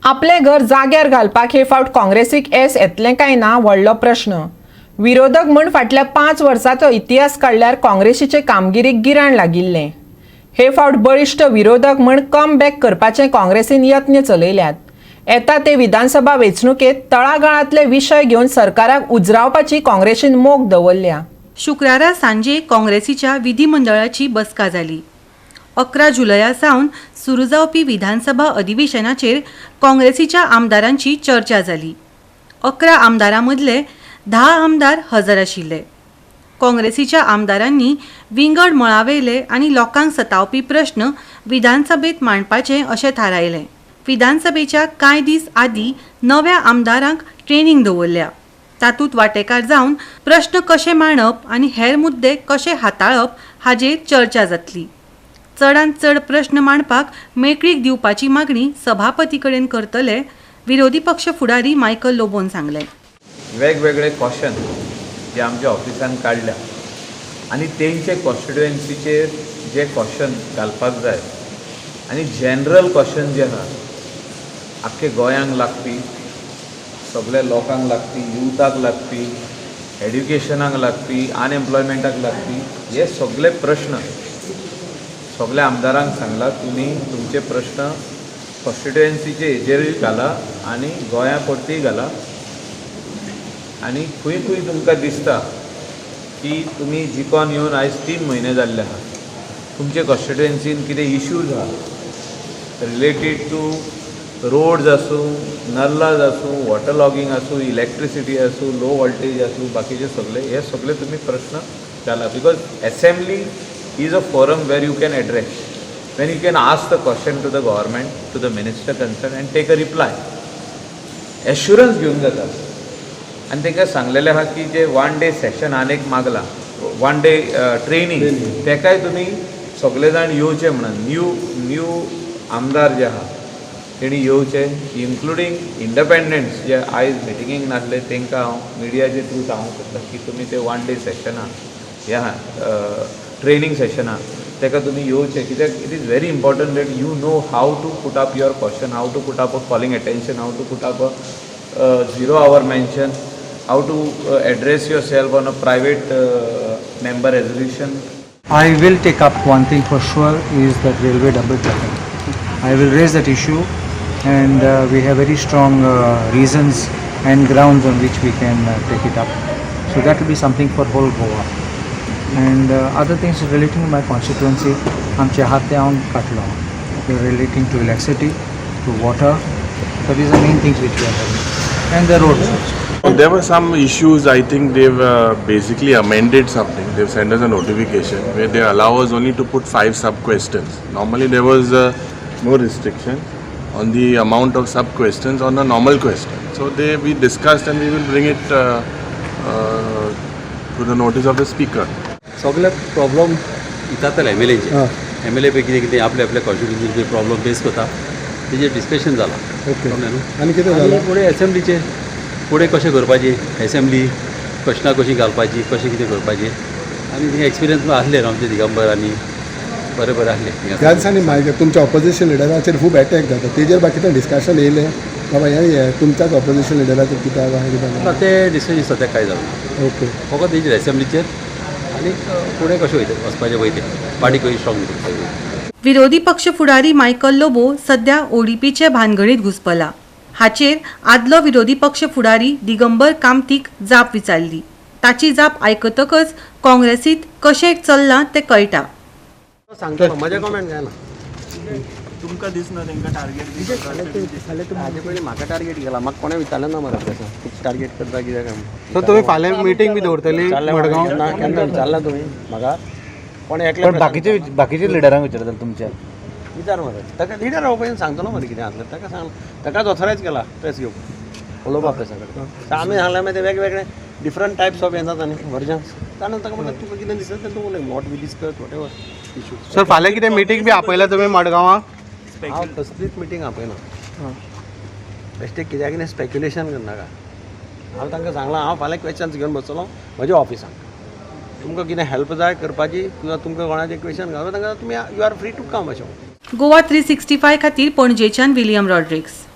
आपलें घर जाग्यार घालपाक हे फावट काँग्रेसीक येस येतलें काय ना, व्हडलो प्रश्न. विरोधक म्हूण फाटल्या 5 वर्सांचो इतिहास काडल्यार काँग्रेसीचे कामगिरीक गिराण लागिल्लें. हे फावट बळिश्ट विरोधक म्हूण कम बॅक करपाचे काँग्रेसीन यत्न चलयल्यात. येता ते विधानसभा वेंचणुकेत तळागाळांतले विशय घेवन सरकाराक उजरावपाची काँग्रेसीन मोख दवरल्या. शुक्रारा सांजे काँग्रेसीच्या विधिमंडळाची बसका जाली. 11 जुलया सावन सुरू जावपी विधानसभा अधिवेशनाचेर काँग्रेसीच्या आमदारांची चर्चा जाली. 11 आमदारां मदले 10 आमदार हजर आशिल्ले. काँग्रेसीच्या आमदारांनी विंगड मळावेले आनी लोकांक सतावपी प्रश्न विधानसभेत मांडपाचे अशें थारायलें. विधानसभेच्या कांय दीस आदीं नव्या आमदारांक ट्रेनींग दवरल्या. तातूंत वांटेकार जावन प्रश्न कशे मांडप आनी हेर मुद्दे कशे हाताळप हाजेर चर्चा जातली. चडांत चड प्रश्न मांडपाक मेकळीक दिवपाची मागणी सभापती कडेन करतले, विरोधी पक्ष फुडारी मायकल लोबोन सांगलें. वेगवेगळे क्वेश्चन जे आमच्या ऑफिसान काडल्या आनी तेंचे कॉन्स्टिट्युएन्सीचेर जे क्वेश्चन घालपाक जाय आनी जनरल क्वेश्चन जे आहा, आख्खे गोंयांक लागपी, सगल्या लोकांक लागपी, युथाक लागपी, एड्युकेशनाक लागपी, अनएम्प्लॉयमेंटाक लागपी, हे सगळे प्रश्न सगल्या आमदारांक सांगला, तुमी तुमचे प्रश्न कॉन्स्टिट्युएन्सीचे हेजेरूय घाला आनी गोंया परतीय घाला आनी खंय खंय तुमकां दिसता की तुमी जिकोन येवन आयज 3 म्हयने जाल्ले आहा, तुमचे कॉन्स्टिट्युएन्सीन कितें इश्यूज आहा, रिलेटेड टू रोड्स आसूं, नल्लाज आसूं, वॉटर लॉगींग आसूं, इलेक्ट्रिसिटी आसूं, लो वोल्टेज आसूं, बाकीचे सगळे, हे सगळे तुमी प्रश्न घाला, because assembly is a forum where you can address, when you can ask the question to the government, to the minister concerned, and take a reply. Assurance घेवंक जाता. आनी तांकां सांगलेलें आहा की जे वन डे सेशन आनी एक मागलां, वन डे ट्रेनींग, तेकाय तुमी सगळे जाण येवचे म्हणून. न्यू न्यू आमदार जे आहा तेणी येवचे, इन्क्लुडींग इंडिपेंडंट्स जे आयज मिटिंगेक नासले, तांकां हांव मिडियाचे थ्रू सांगूंक सोदता की तुमी ते वन डे सेशनाक, हें आहा, ट्रेनींग सेशनाक, ताका तुमी येवचे, कित्याक it is very important that you know how to put up your question, how to put up a calling attention, how to put up a zero hour mention, how to address yourself on a private member resolution. I will take up one thing for sure, is that railway double tracking. I will raise that issue and we have very strong reasons and grounds on which we can take it up. So that will be something for whole Goa. And other things relating to my constituency, आमचे हात ते हांव काडलो, relating to electricity, to water. So these are main things which we are having. And the roads also. There were some issues. I think they've basically amended something. They've sent us a notification where they allow us only to put five sub questions. Normally, there was no restriction on the amount of sub questions on a normal question. So they we discussed and we will bring it to the notice of the speaker. सगळे problem विचारताले एम एल एचे. M L A कितें कितें आपले आपल्या कॉन्स्टिट्युन्सीचे problem face करता, तेजेर डिस्कशन जालां. कळ्ळें न्हू? आनी कितें आनी जालां? फुडें एसेंब्लीचेर फुडें कशें करपाचें, एसेंब्ली क्वेश्चनां कशीं घालपाची, कशें कितें करपाचें. आनी थिंगा एक्सपिरियन्स आसले न्हू आमचे दिगंबर आनी बरें बरें आसले. ह्या दिसांनी मागीर तुमच्या ऑपोजिशन लिडराचेर खूब एटॅक जाता, तेजेर बाकी डिस्कशन येयलें, बाबा हें हें तुमच्याच ऑपोजिशन लिडराचेर कित्याक काय कितें? ना, ते डिस्कशन सद्याक कांय जावं ना. फकत तेजेर एसेंब्लीचेर आनी फुडें कशें वयता, वचपाचें पळय तें पार्टी कशी स्ट्रॉंग करपाची. विरोधी पक्ष फुडारी मायकल लोबो सध्या ओडीपीचे भानगडीत घुसपला. हाचेर आदलो विरोधी पक्ष फुडारी दिगंबर कामतीक जाप विचारली. ताची जाप आयकतकच काँग्रेसीत कशें चल्लां तें कळटा. सांगता, म्हजें कमेंट काय ना. तुमकां दिसना तांकां टार्गेट बी करता? हाजे पयलीं म्हाका टार्गेट केला. म्हाका कोणें विचारलें ना मरे तशें तूं टार्गेट करता कितें काय. सो तुमी फाल्यां मिटींग बी दवरतली? विचारलें मडगांव? केन्ना केन्ना विचारलां तुमी म्हाका कोणें एकलें? पण बाकीचे बाकीचे लिडरांक विचारतले तुमच्या. विचार मरे ताका. लिडर पयलीं सांगतलो मरे कितें आसलें. ताका सांग, ताकाच ऑथरायज केला प्रेस घेवपाक, उलोवपा प्रेसा कडेन. आमी सांगलें, मागीर ते वेगवेगळे डिफरंट टायप्स ऑफ हें जाता न्ही वर्जन्स. ताणें ताका म्हणलें, तुका कितें दिसता तें तूं उलय, what we discuss, whatever issue. Sir, फाल्यां कितें मिटींग बी आपयल्या तुमी मडगांवां? हांव कसलीच मिटींग आपयना. बेश्टें कित्याक कितें स्पेक्युलेशन करनाका. हांव तांकां सांगलां, हांव फाल्यां क्वेश्चन्स घेवन बसतलो म्हज्या ऑफिसान. तुमकां कितें हेल्प जाय करपाची किंवा तुमकां कोणाचें क्वेश्चन घालूं, तांकां तुमी you are free to come अशें. गोवा 365 खातीर पणजेच्यान विलियम रॉड्रिक्स.